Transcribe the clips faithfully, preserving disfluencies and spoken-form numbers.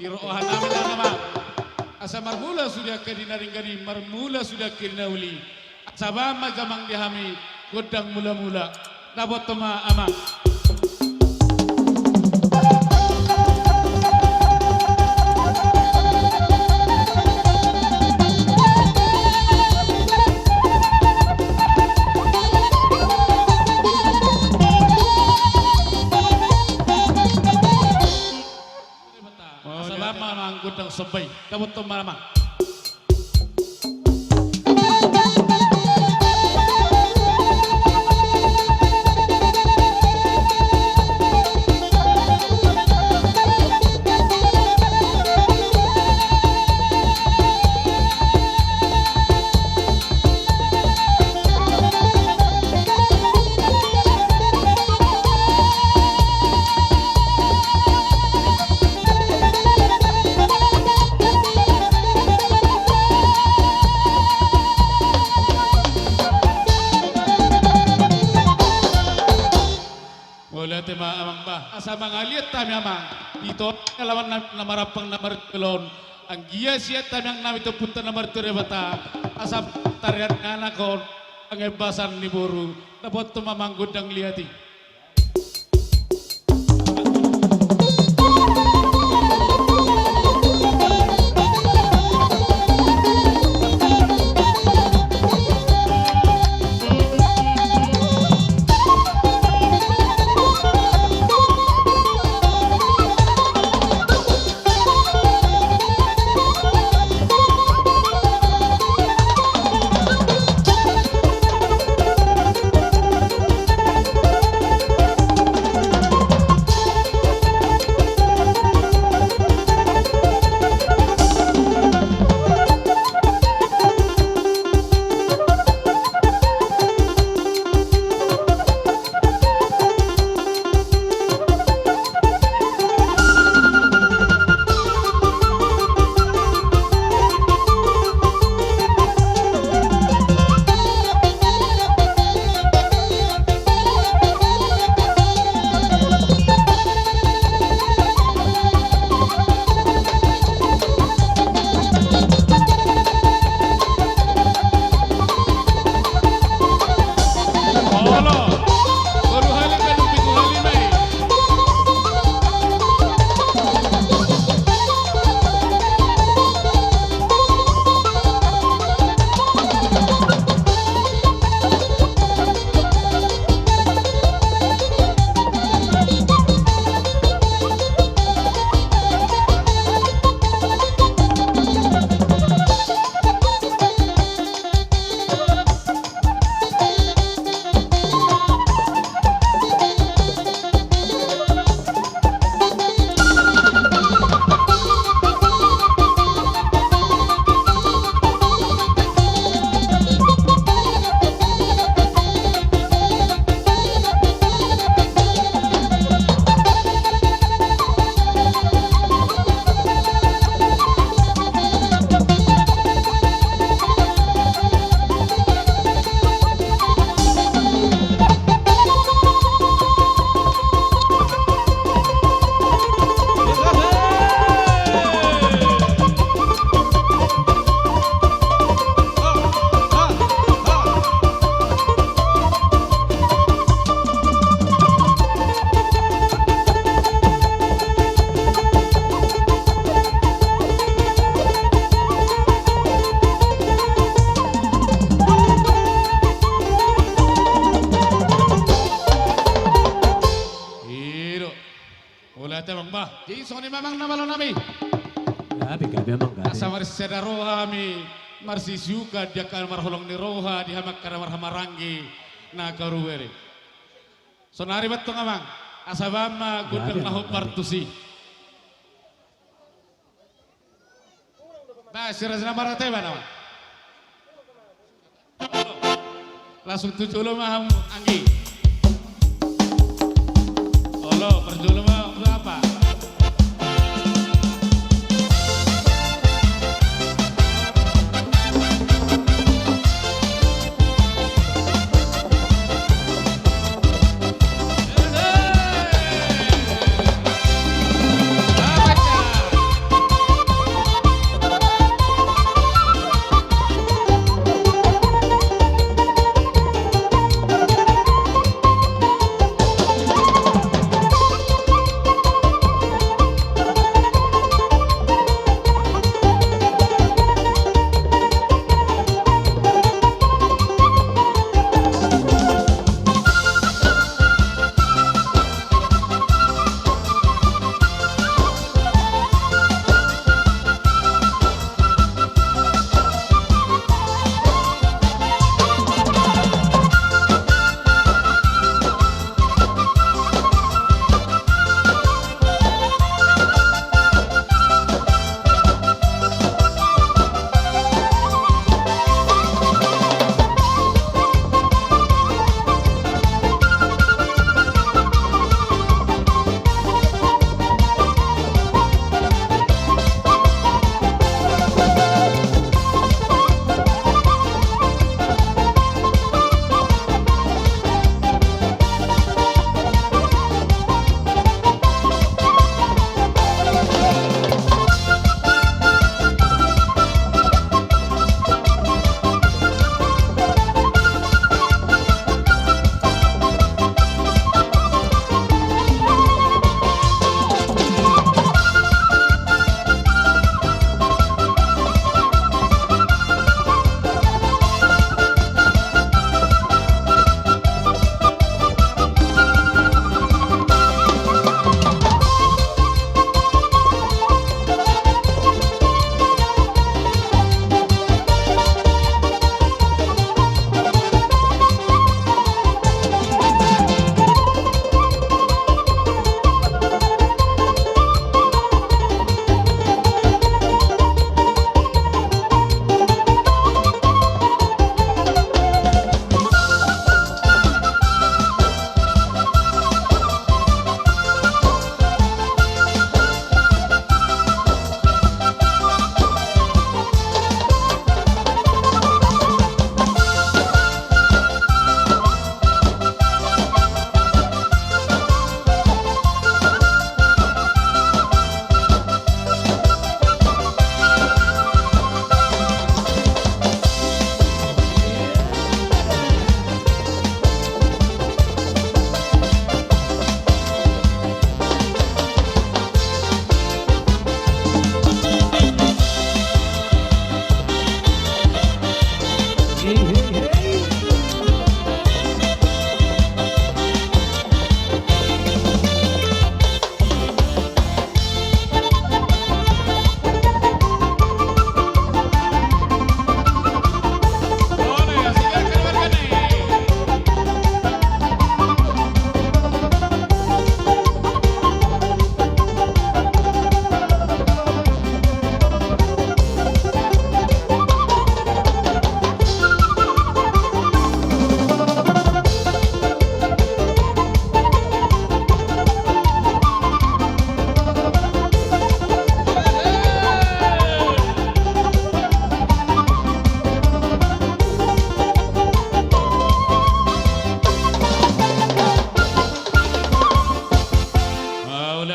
Di roha nami ma, asa marmula sude angka di na denggan i, marmula sude angka di na uli. Asa bahen ma jamang di hami gondang mula-mula. Dapothon ma, amang. Asa bahen ma amang gondang somba i. Dapothon ma, amang. Mauliate ma amang bah. Asa mangaliat hami amang. Di tona ni alaman nami na marampang na martua on. Anggiat siat hami anaknami tu ompunta na martua Debata. Asa tarian ni anak on. Pangembasan ni boru. Dapothon ma amang gondang liat i. Ido. Mauliate amang bah. Jadi songon i ma amang na malo nami. Gabe, gabe amang, gabe. Asa marsada roha hami, marsisiukan di angka marholong ni roha di hamu angka na marhahamaranggi na karuere. Sonari mantong amang, asa bahen ma gondang na hombar tusi. Bah, sirasina marate ba nama. Langsung tu jolo ma hamu anggi. Olo, parjolo ma tu apa?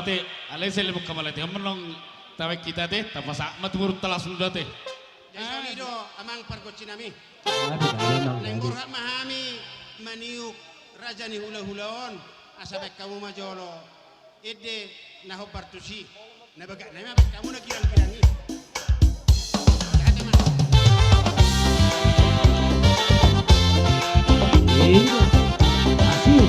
Ate, alai sai lemon kamal ate, amang nang tabaen hita ate, tapasahat ma tu borunta langsung do ate. Jadi, ah, songon i do amang pargonsi nami. Aduh, aduh, aduh. Naeng borhat ma hami maniuk raja ni hulahula on, asa baen hamu ma jolo ende na hombar tusi. Na bagak nai ma baen hamu na girang-girang i. Jahat ma. Iya. Asik.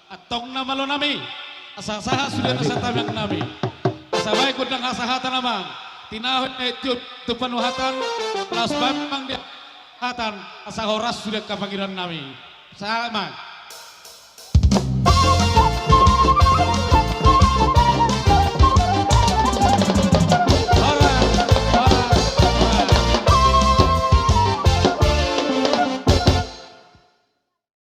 Antong na malo nami, asa sahat sude nasa tamiang nami. Asa baen gondang hasahatan amang, tinahu na itiup tu panuhatan, laos baen amang di hasahatan, asa horas sude angka pangidoan nami. Sahat amang.